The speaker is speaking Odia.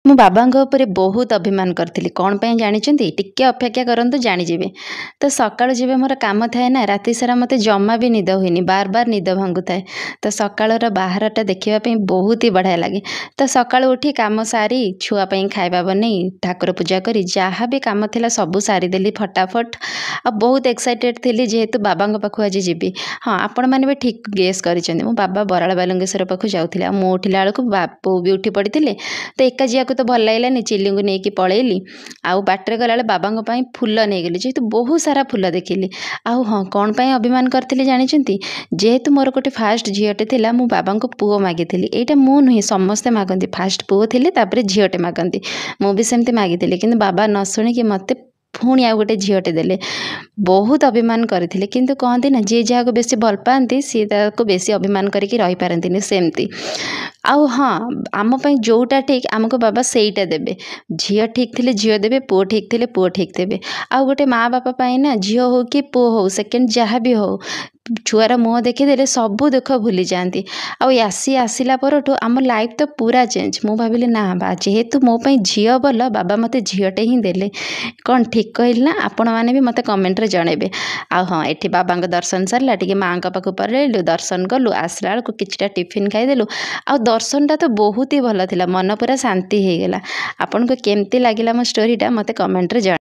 ମୁଁ ବାବାଙ୍କ ଉପରେ ବହୁତ ଅଭିମାନ କରିଥିଲି। କ'ଣ ପାଇଁ ଜାଣିଛନ୍ତି? ଟିକେ ଅପେକ୍ଷା କରନ୍ତୁ, ଜାଣିଯିବେ। ତ ସକାଳୁ ଯେବେ ମୋର କାମ ଥାଏ ନା, ରାତି ସାରା ମୋତେ ଜମା ବି ନିଦ ହୁଏନି, ବାର ବାର ନିଦ ଭାଙ୍ଗୁଥାଏ। ତ ସକାଳର ବାହାରଟା ଦେଖିବା ପାଇଁ ବହୁତ ହି ବଢ଼ିଆ ଲାଗେ। ତ ସକାଳୁ ଉଠି କାମ ସାରି, ଛୁଆ ପାଇଁ ଖାଇବା ବନେଇ, ଠାକୁର ପୂଜା କରି, ଯାହା ବି କାମ ଥିଲା ସବୁ ସାରିଦେଲି ଫଟାଫଟ। ଆଉ ବହୁତ ଏକ୍ସାଇଟେଡ଼ ଥିଲି, ଯେହେତୁ ବାବାଙ୍କ ପାଖକୁ ଆଜି ଯିବି। ହଁ, ଆପଣମାନେ ବି ଠିକ୍ ଗେସ୍ କରିଛନ୍ତି, ମୁଁ ବାବା ବରାଳ ବାଲୁଙ୍କେଶ୍ୱର ପାଖକୁ ଯାଉଥିଲି। ଆଉ ମୁଁ ଉଠିଲା ବେଳକୁ ବୋଉ ବି ଉଠି ପଡ଼ିଥିଲେ। ତ ଏକା ଯିବାକୁ ତ ଭଲ ଲାଗିଲାନି, ଚିଲିଙ୍କୁ ନେଇକି ପଳେଇଲି। ଆଉ ବାଟରେ ଗଲାବେଳେ ବାବାଙ୍କ ପାଇଁ ଫୁଲ ନେଇଗଲି, ଯେହେତୁ ବହୁତ ସାରା ଫୁଲ ଦେଖିଲି। ଆଉ ହଁ, କ'ଣ ପାଇଁ ଅଭିମାନ କରିଥିଲି ଜାଣିଛନ୍ତି? ଯେହେତୁ ମୋର ଗୋଟେ ଫାଷ୍ଟ ଝିଅଟେ ଥିଲା, ମୁଁ ବାବାଙ୍କୁ ପୁଅ ମାଗିଥିଲି। ଏଇଟା ମୁଁ ନୁହେଁ, ସମସ୍ତେ ମାଗନ୍ତି, ଫାଷ୍ଟ ପୁଅ ଥିଲେ ତାପରେ ଝିଅଟେ ମାଗନ୍ତି। ମୁଁ ବି ସେମିତି ମାଗିଥିଲି, କିନ୍ତୁ ବାବା ନ ଶୁଣିକି ମୋତେ ପୁଣି ଆଉ ଗୋଟେ ଝିଅଟେ ଦେଲେ। ବହୁତ ଅଭିମାନ କରିଥିଲି। କିନ୍ତୁ କହନ୍ତି ନା, ଯିଏ ଯାହାକୁ ବେଶୀ ଭଲ ପାଆନ୍ତି ସିଏ ତାକୁ ବେଶୀ ଅଭିମାନ କରିକି ରହିପାରନ୍ତିନି, ସେମିତି। ଆଉ ହଁ, ଆମ ପାଇଁ ଯେଉଁଟା ଠିକ୍ ଆମକୁ ବାବା ସେଇଟା ଦେବେ। ଝିଅ ଠିକ୍ ଥିଲେ ଝିଅ ଦେବେ, ପୁଅ ଠିକ୍ ଥିଲେ ପୁଅ ଠିକ୍ ଦେବେ। ଆଉ ଗୋଟେ ମା ବାପା ପାଇଁ ନା, ଝିଅ ହଉ କି ପୁଅ ହଉ, ସେକେଣ୍ଡ ଯାହା ବି ହଉ, ଛୁଆର ମୁହଁ ଦେଖିଦେଲେ ସବୁ ଦୁଃଖ ଭୁଲିଯାଆନ୍ତି। ଆଉ ୟାସି ଆସିଲା ପରଠୁ ଆମ ଲାଇଫ୍ ତ ପୁରା ଚେଞ୍ଜ। ମୁଁ ଭାବିଲି ନା ବା, ଯେହେତୁ ମୋ ପାଇଁ ଝିଅ ଭଲ, ବାବା ମୋତେ ଝିଅଟେ ହିଁ ଦେଲେ। କ'ଣ ଠିକ୍ କହିଲି ନା? ଆପଣମାନେ ବି ମୋତେ କମେଣ୍ଟରେ ଜଣେଇବେ। ଆଉ ହଁ, ଏଠି ବାବାଙ୍କ ଦର୍ଶନ ସରିଲା, ଟିକେ ମାଆଙ୍କ ପାଖକୁ ପଳେଇଲୁ, ଦର୍ଶନ କଲୁ। ଆସିଲା ବେଳକୁ କିଛିଟା ଟିଫିନ୍ ଖାଇଦେଲୁ। ଆଉ ଦର୍ଶନଟା ତ ବହୁତ ହି ଭଲ ଥିଲା, ମନ ପୁରା ଶାନ୍ତି ହେଇଗଲା। ଆପଣଙ୍କୁ କେମିତି ଲାଗିଲା ମୋ ଷ୍ଟୋରିଟା, ମୋତେ କମେଣ୍ଟରେ ଜଣେଇବେ।